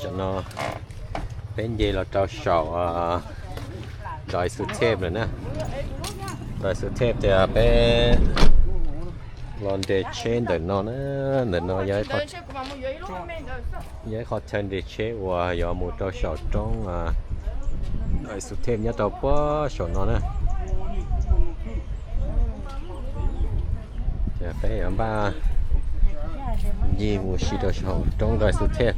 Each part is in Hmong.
Tam no peb nce los rau saum Doi Suthep lawm na. Doi Suthep tias peb los nres tsheb ntawm no na. Ntawm no yog ib qho chaw nres tsheb uas yuav mus rau saum roob Doi Suthep nyob rau puag saum no na. Ces peb yuav npaj ncig mus si rau saum roob Doi Suthep.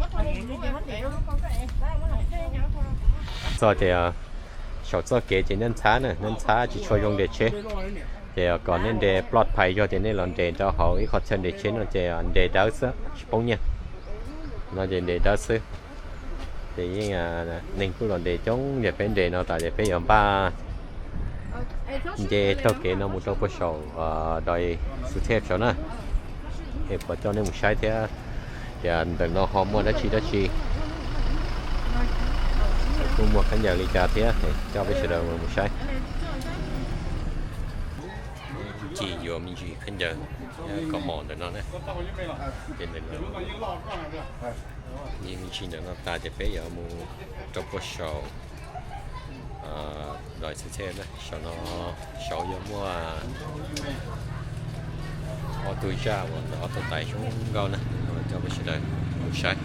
Txog ces saum txoj kev ces nej ntxhab na, nej ntxhab tsis tshua zoo nres tsheb. Ces kom nej nres ploj phais, yog tias nej los nres rau hauv ib qho chaw nres tsheb no ces nres dawb xwb tsis poob nyiaj. No ces nres dawb xwb. Ces yeej neeg kuj los nres coob, ces peb nres no tas ces peb yuav npaj nce taug kev no mus rau puag saum Doi Suthep saud na. Es puas coj nej mus saib thiab tias ntawm no ho muaj dab tsi dab tsi, kuj muaj khaub ncaws li cas thiab, coj peb sawv daws mus saib. Ncig yuav me ntsis khaub ncaws, kaus mom ntawm no na. Ces ntawm no ncig me ntsis ntawm no tas ces peb yuav mus rau puag saum Doi Suthep na. Saum no, saud yuav muaj ob tug zaj uas ntawm ob tug tais zoo nkauj na, coj peb sawv daws mus saib.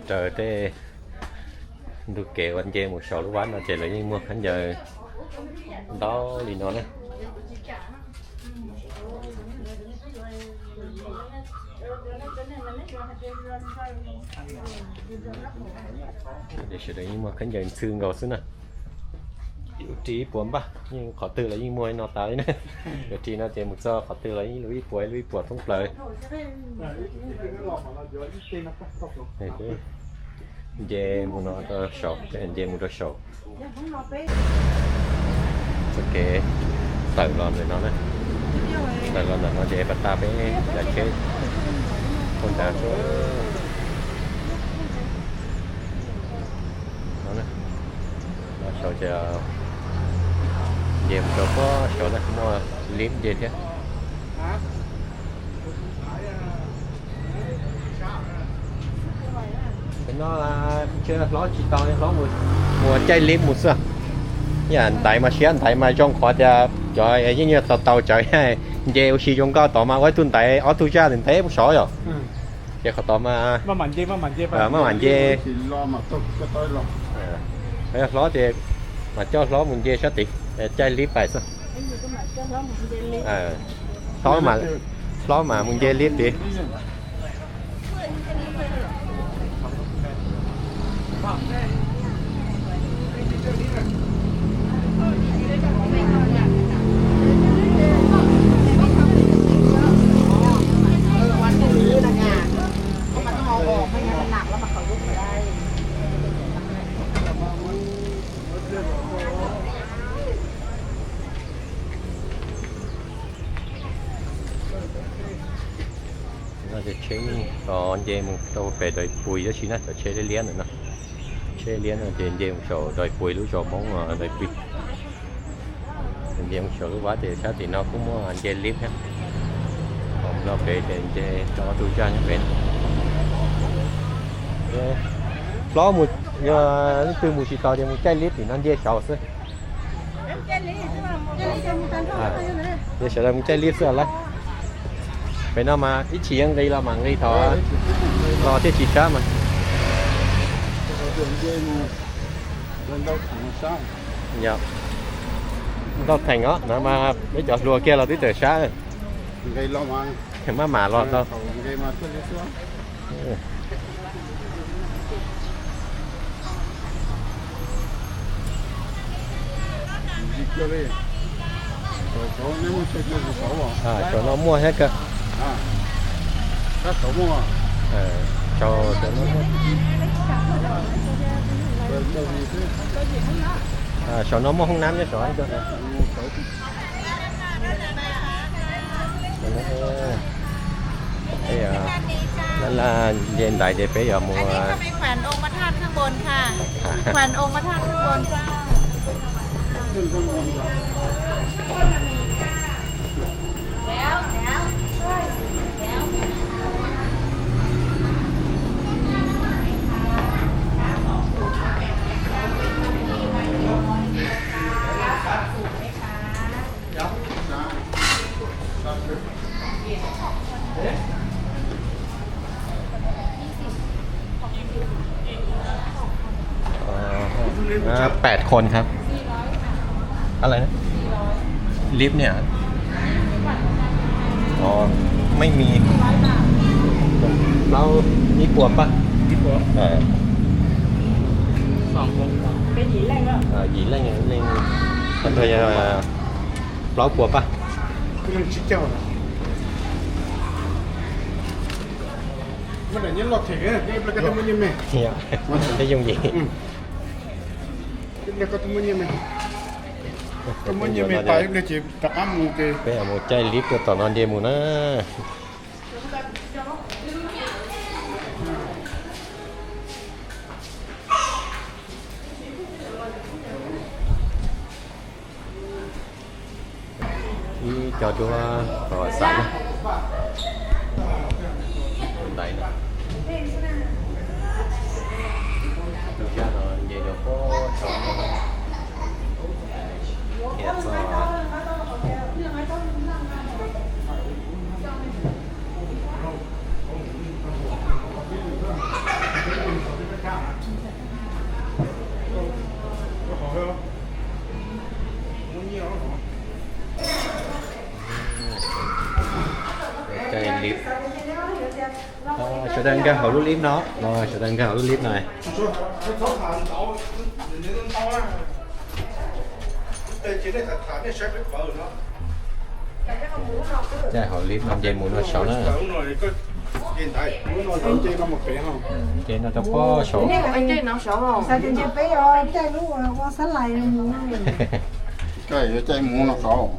Raws tej ntug kev uas nce mus saum lub vaj no ces lawv yeej muaj khaub ncaws ntau li no na. Ces sawv daws yeej muaj khaub ncaws ntxhw nkaus xwb na. Yuav ris ib puas npaj, yeej qhov twg los yeej muaj li no tas li na. Yuav ris no ces mus txog qhov twg los yeej lub ib puas, lub ib puas thoob plaws. Nce mus no rau saum, nce mus rau saum. Txoj kev tawm los ntawm no na. Tawm los ntawm no ces pas tas peb dav tsheb poob nrad. No, no saud ces nce mus rau puag saud na, muaj lib nce thiab. No, hlob tsis tau, hlob mus caij lib mus xwb. Yam ntaiv mas siab ntaiv mas zoo qhov tias cov yeej yog tau tau tsawv, nce ua si zoo nkauj tod mas ua ib tug ntaiv ob tug zaj ntawm ntev puag saud yom. Ces qhov tod mas maj mam nce. Hlob ces mas coj hlob mus nce sab tid, caij lib pais xwb. Hlob mas mus nce lib tid. No ces tsheb los nce mus rau pem Doi Pui tab sis na, cov tsheb liab liab ntawm no. Tsheb liab no ces nce mus saum Doi Pui lub zos Hmoob Doi Pui. Nce mus saum lub vaj ces sab tim no kuj muaj nce lib thiab. Ho mus no pem ces nce rau ob tug zaj nyob pem. Hlob mus, yog leej twg mus tsis tau ces mus caij lib tim no nce saud xwb. Ces sawv daws mus caij lib xwb lawm. Pem no mas ib chim yeej nqis los mam nqis thaum los thiaj tsis sab mas. Ntau theem os, no mas peb cov hluas kiag los twb tawm sab. Maj mam los tau. Saum no muaj thiab kawg. Saum no muaj hoob nab nyob saum. Nce ntaiv ces peb yuav mus. Khoản ôm bát hạtข้างบนค่ะ. แปดคนครับ อะไรนะ ลิฟต์เนี่ย อ๋อ ไม่มี แล้วมีปวมป่ะ มีปวม เออ สองคน เออ หยีแรงหนึ่ง มันจะ plaub puas paj. Muaj daim nyiaj loj thiab, ib pliag koj tuaj muab nyiaj me. Ib pliag koj tuaj muab nyiaj me. Ib pliag koj tuaj muab nyiaj me. Koj muab nyiaj me tas ib pliag ces rov qab mus ces peb mus caij lib rau tom no nce mus na. Ib co duab tom xav na. Tus ntaiv no. Tus zaj no nce rau pob saum no. Thiaj txog. Caij lib. Sawv daws nkag hauv lub lib no, sawv daws nkag hauv lub lib no. Caij hauv lib no nce mus no saud na. Nce no rau pob saud. Caij mus no saud.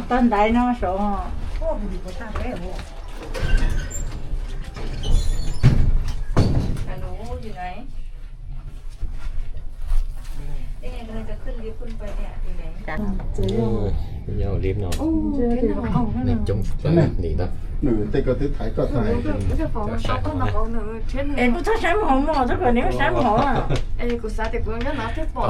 Tag ntaiv no saud. Nyob lib no, neeg coob tawv nim no. Tej ko twb thaiv koj tag. Es kuv txhob saib mus hauv no, txhob kom nws saib mus hauv. Es kuv xav tias kuv nyob no thiaj pom.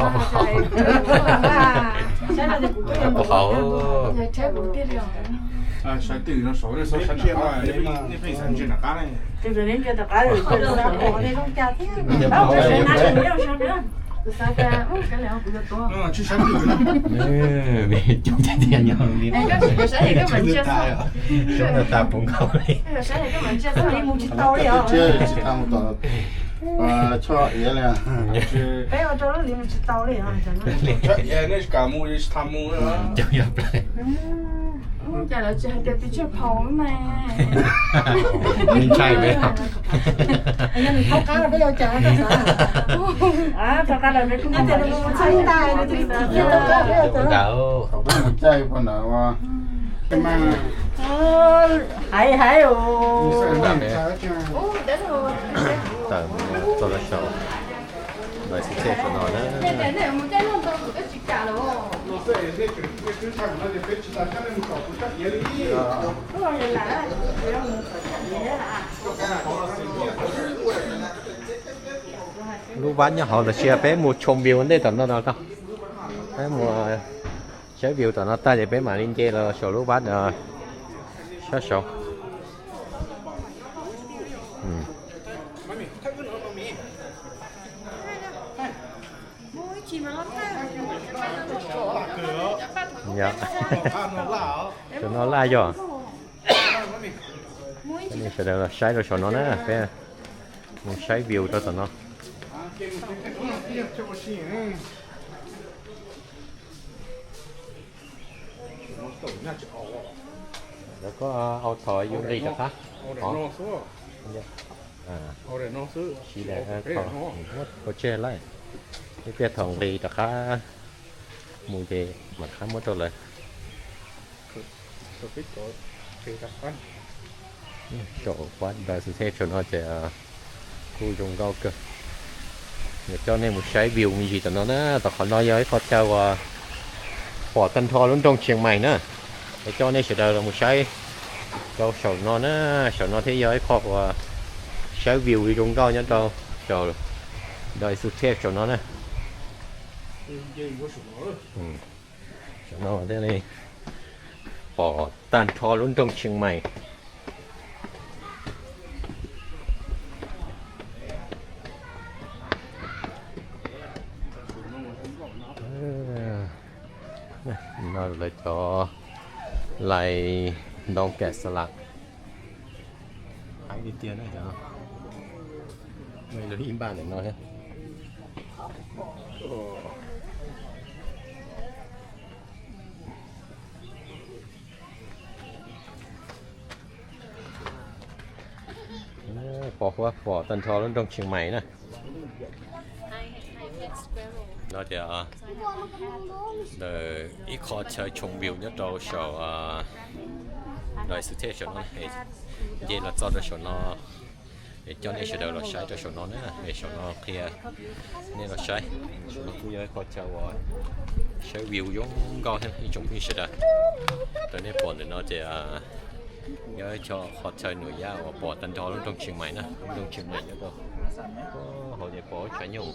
Saib twm no saud, nej pheej xav ntsia tom qab. Tsis saib twm. Coob tiag tiag nyob li. Soob no tas puv nkaus li. Mus tsis tau li os. Tsis tau mus tom Tshoj Iav li. Peb ua rau lub li mus tsis tau li os. Tshoj Iav nej tsis kam mus tsis tau mus. Cas lawv tsis hais tias peb tseg phau mas. Ntshai peb. Yog nws thaub qab los peb yuav cas tau xav. Thaub qab los peb kuj mus txhawb ntais no. Thaum peb mus caij pog ntawd ua. Hais hais os. Tawm mus txog lawv saum, lawv xib txhej saum no na. Lub vaj nyob hauv los sis peb mus chom view ntej tom no tau. Peb mus saib view tom no tag ces peb mam li nce los saum lub vaj sab saud. Saum no laj yog. Sawv daws los saib rau saum no na, peb mus saib view rau tom no. Lawv koj au thov yus nqis rov qab. Siv daim thov muab ua tseg lawm. Ib pliag thaum nqis rov qab mus ces mam rov qab muab rau lawv. Saum pab ntawd xwb, saum no ces kuj zoo nkauj kawg. Yuav coj nej mus saib view me ntsis tom no na, tom qhov no yog ib qho chaw uas pom tag nrho lub nroog Chiang Mai na. Es coj nej sawv daws los mus saib rau saum no na, saum no thiaj yog ib qho uas saib view zoo nkauj nyob rau saum Doi Su Thej saum no na. Saum no thiaj li pom tag nrho lub nroog Chiang Mai. Lawv cov lais ntoo kas xa las, haib tiag tiag na cov no. Ib npaj ntawm no thiab. Pom huab pom tag nrho lub nroog Tsheej Maim na. No tias ntawm ib qho chaw choo view nyob rau saum Doi Suthev saum no, nce los txog rau saum no, es coj nej sawv daws los saib rau saum no na, es saum no qhia nej los saib. Saum no kuj yog ib qho chaw uas saib view zoo nkauj thiab ib tsoom phooj ywg sawv daws. Raws nej pom ntawm no ces yog ib qho chaw nuam yaj uas pom tag nrho lub nroog Tsheej Maim na, lub nroog Tsheej Maim nyob rau hauv ces pom ib tshav nyooj,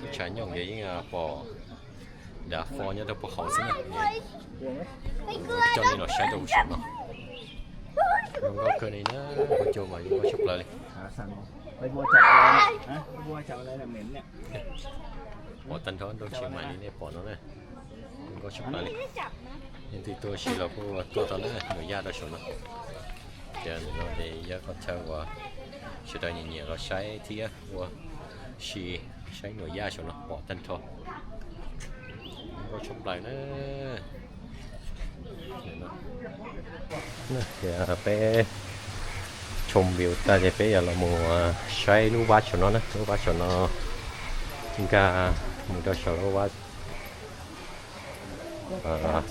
ib tshav nyooj ces yeej pom dav fo nyob rau puag hauv xwb na. Coj nej los saib rau saum no. Zoo nkauj kawg li na, ua cua mas zoo nkauj tshaj plaws li. Pom tag nrho nroog Tsheej Maim li nej pom no na, zoo nkauj tshaj plaws li. Leej twg tuaj ua si los kuj tuaj tau na, nuam yaj rau saum no. Ces ntawm no ces yog qhov chaw uas sawv daws nyiam nyiam los saib thiab ua si, saib nuam yaj saum no pom tag nrho. Zoo nkauj tshaj plaws na. Ces peb choo view tag ces peb yuav los mus saib lub vab saum no na, lub vab saum no nkag mus rau saum lub vab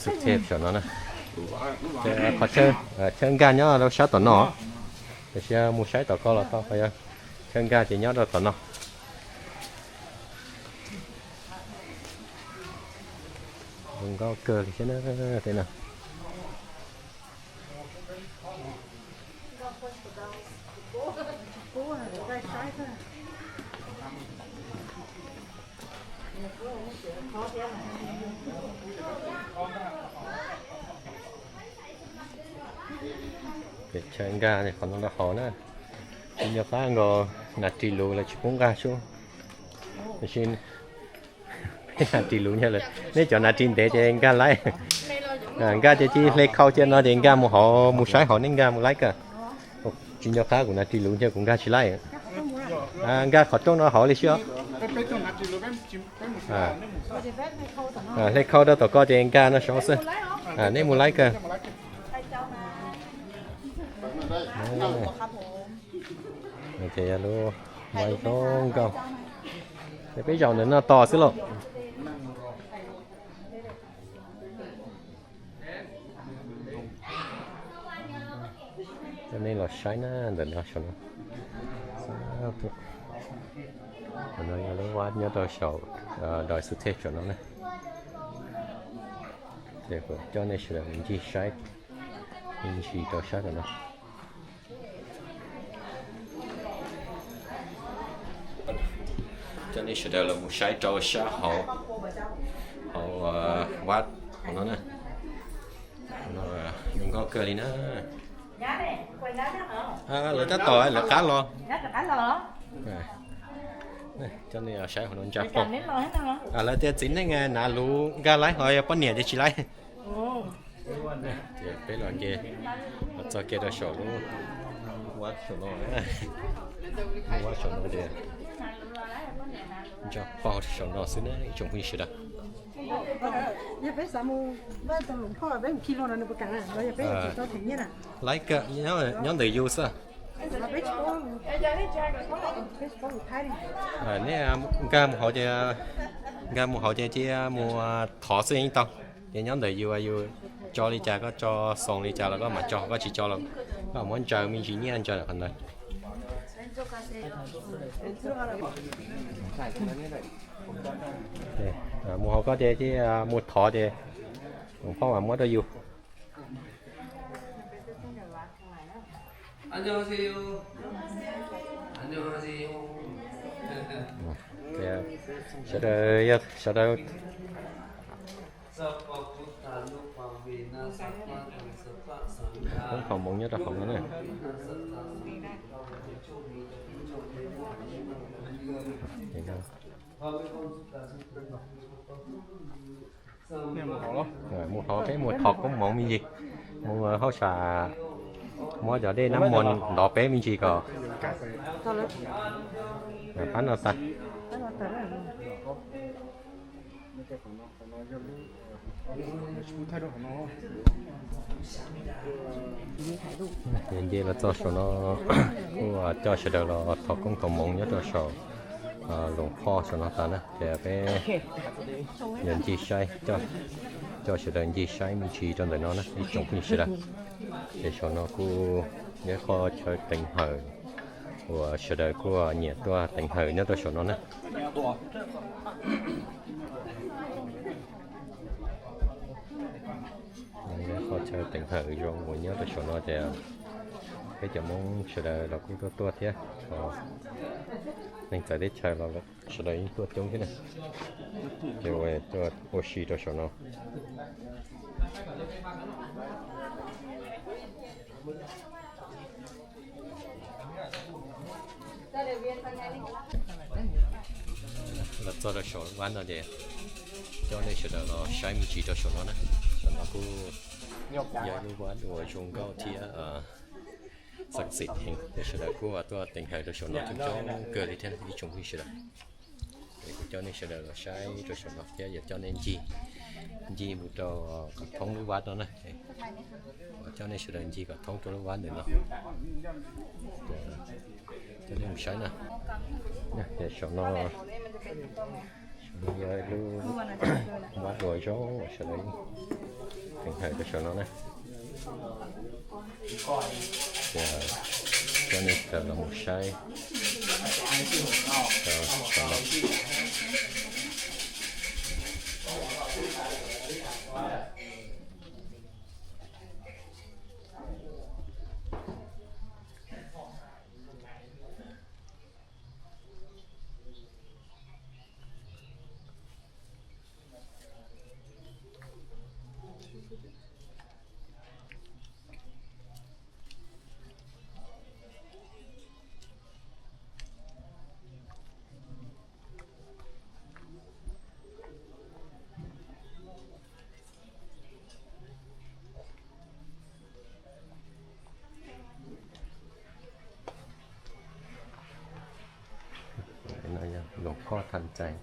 Suthev saum no na. Ces qhov chaw nkag nyob rau sab tom no, tiam sis mus saib tom ko los tau, qhov chaw nkag ces nyob rau tom no. Zoo nkauj kawg li thiab na, tej no. Pem chaw nkag qhov no rau hauv na, tsis nco qab nkaus, nas ris luv lawv tsis pub nkag sub. Tiam sis peb nas ris luv nyog lawv, nej cov nas ris ntev ces nkag laib. Nkag ces cia hle khau cia no ces nkag mus hauv, mus saib hauv, nej nkag mus laib kawg. Tsis nco qab kuv nas ris luv nyog kuv nkag tsis laib. Nkag qhov rooj no hauv li xwb. Hle khau rau tom ko ces nkag no saud xwb. Nej mus laib kawg. Ces yog lub vab zoo nkauj, ces peb zaum ntawm no tos xwb lauj. Coj nej los saib na, ntawm no saum no. Ntawm no yog lub vab nyob rau saum Doi Suthev saum no na. Ces kuv coj nej sawv daws mus ncig saib, mus ncig rau sab tom no. Coj nej sawv daws los mus saib rau sab hauv, hauv vab hauv no na. Zoo nkauj kawg li na. Lawv tab tom lawv qab los. Coj nej saib hauv no ntsa pog. Lawv tias txiv neej nav luv nkag laib, ho yog poj niam ces tsis laib. Ces peb los nce, los txog kiag rau saum lub vab saum no, lub vab saum no ces ntsa pog saum no xwb na ib tsoom phooj ywg sawv daws. Laib kawg, nyob ntawm yus xwb. Nej nkag mus hauv ces, nkag mus hauv ces cia mus thov xwb yeej tau. Ces nyob ntawm yus, yus tso li cas koj tso, xoos li cas los koj mam tso, koj tsis tso los koj muab ntsaws me ntsis nyiaj ntsaws qhov ntawd. Mus hauv koj ces cia mus thov ces hloov phauj mam muab rau yus. Sawv daws, sawv daws, poob qhov moov nyob rau hauv no na. Mus hauv peb mus thov koob hmoov me ntsis, mus hauj sam muab cov dej nab muag ntov peb me ntsis kom pab no tag. Nce los txog saum no kuj coj sawv daws los thov koob thov hmoov nyob rau saum Loos Phoj saum no tas na, ces peb yuav ncig saib, coj sawv daws ncig saib me ntsis rau ntawm no na ib tsoom phooj ywg sawv daws. Ces saum no kuj yog qhov chaw teev hawm uas sawv daws kuj nyiam tuaj teev hawm nyob rau saum no na. Qhov chaw teev hawm zoo uas nyob rau saum no ces peb cov Hmoob sawv daws los kuj tuaj tuaj thiab, neeg txawv teb chaws los sawv daws yeej tuaj coob thiab na. Ces tuaj ua si rau saum no. Los txog rau saum lub vab no ces coj nej sawv daws los saib me ntsis rau saum no na. Saum no kuj yog lub vab uas zoo nkauj thiab xav xim heev, ces sawv daws kuj tuaj teev hawm rau saum no coob coob kawg li thiab ib tsoom phooj ywg sawv daws. Es kuv coj nej sawv daws los saib rau saum no thiab yuav coj nej ncig, ncig mus rau kom thoob lub vab no na. Coj nej sawv daws ncig kom thoob rau lub vab ntawm no. Coj nej mus saib na. Ces saum no, saum no yog lub vab uas zoo sawv daws teev hawm rau saum no na. Ces coj nej sawv daws los mus saib rau saum no. Loos Phoj Thaj Txais,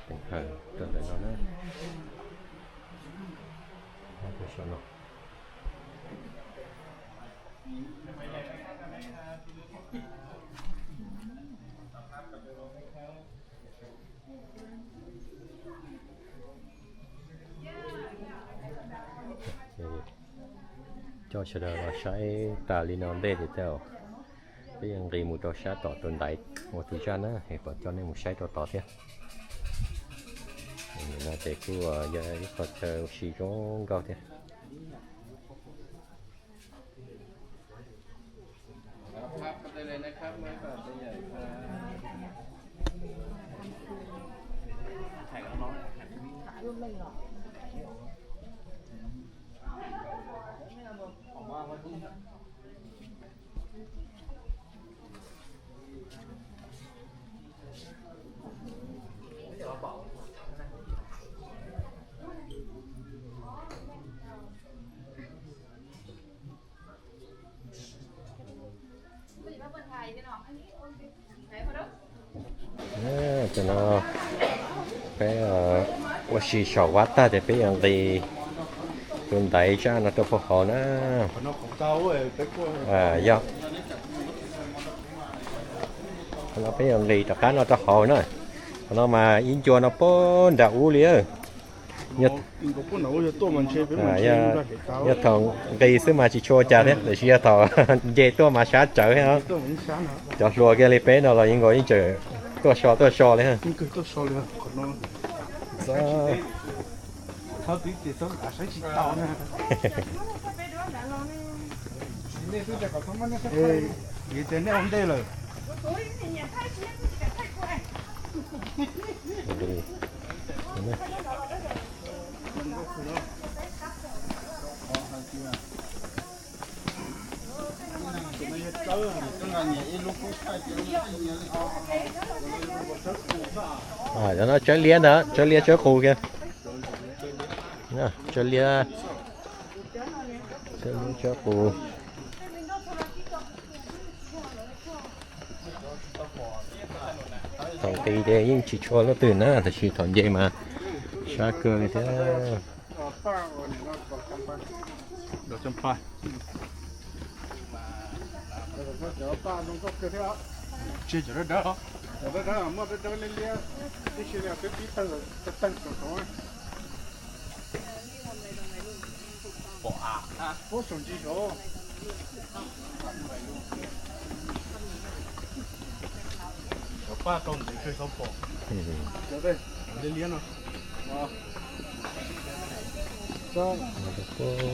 teev hawm rau ntawm no na. Coj sawv daws los saib tas li no ntej ces peb yuav nqis mus rau sab tom tus ntaiv ua tus zaj na, es kom coj nej mus saib rau tod thiab. No ces kuj yog ib qho chaw ua si zoo nkauj thiab. Tam no peb ua si saum vab tag ces peb yuav nqis tus ntaiv zaj no rau puag hauv na. Yog, qhov no peb yuav nqis rov qab no rau hauv na. Qhov no mas ib ncua no puag nram ub li. Yog thaum nqis xwb mas tsis tshua ua cas thiab, tiam sis yog thaum nce tuaj mas sab tsawv thiab. Cov hluas kiag li peb no los yeej nkaus yeej tseem tuaj so tuaj so li. Cov no tsawb liab ntag, tsawb liab tsawb qus kiag. Tsawb liab tsawb qus. Thaum nqis ces yeej tsis tshua leej twg na, tab sis thaum nce mas sab kawg li thiab.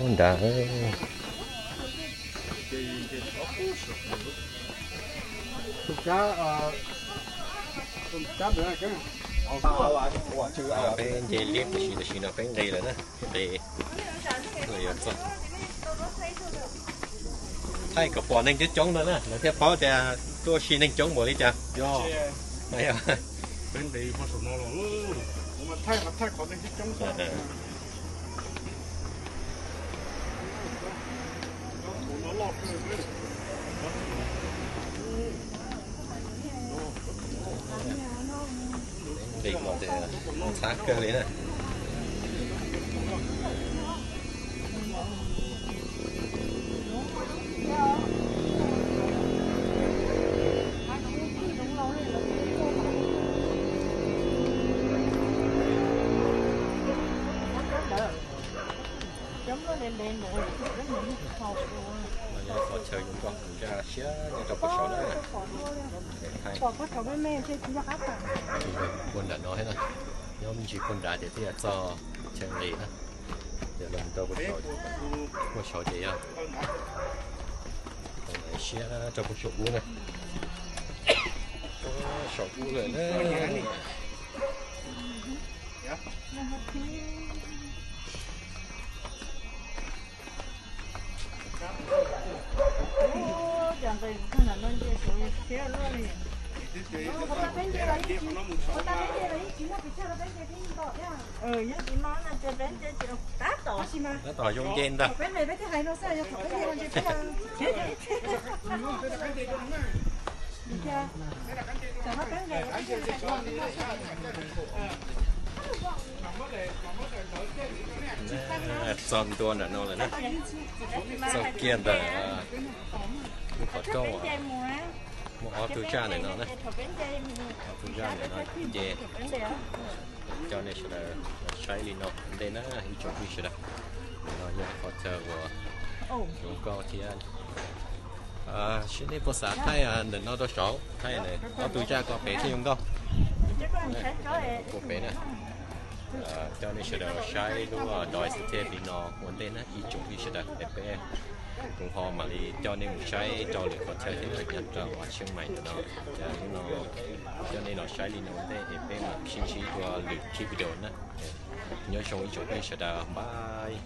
Nrad. Peb nce liab tam sim no peb nqis lawm na, nqis yuav txog. Thaij kom pom neeg coob coob no na, lawv thiaj paub tias tuaj ua si neeg coob npaum li cas. Nqis los ces ntxhab kawg li na. Qhov chaw zoo nkauj, kuv ntsia siab nyob rau puag saud na. Puag nram no thiab na, nyob me ntsis puag nrad ces thiaj txog chaw nqis na. Ces los rau puag saud ces yog siab rau puag saum ub na. Saum ub lawm na. Tab tom zoo nce ntag. Txog ntua nram no lawm na, txog kiag ntawm lub qhov rooj, muaj ob tug zaj ntawm no na, ob tug zaj ntawm no nce. Coj nej sawv daws saib li no ua ntej na ib tsoom phooj ywg sawv daws. No yog qhov chaw uas zoo nkauj thiab. Seb nej puas xav thaij ntawm no rau saud, thaij ob tug zaj ko pem thiaj zoo nkauj. Puag pem na. Coj nej sawv daws saib lub dais xwm txheej li no ua ntej na ib tsoom phooj ywg sawv daws es peb, kuv ho mam li coj nej mus saib rau lwm qhov chaw thiab nyob rau Tsheej Maim ntawm no. Ces hnub no coj nej los saib li no ua ntej es peb mam sib ntsib dua lwm clip video na. Nyob zoo ib tsoom phooj ywg sawv daws, bye.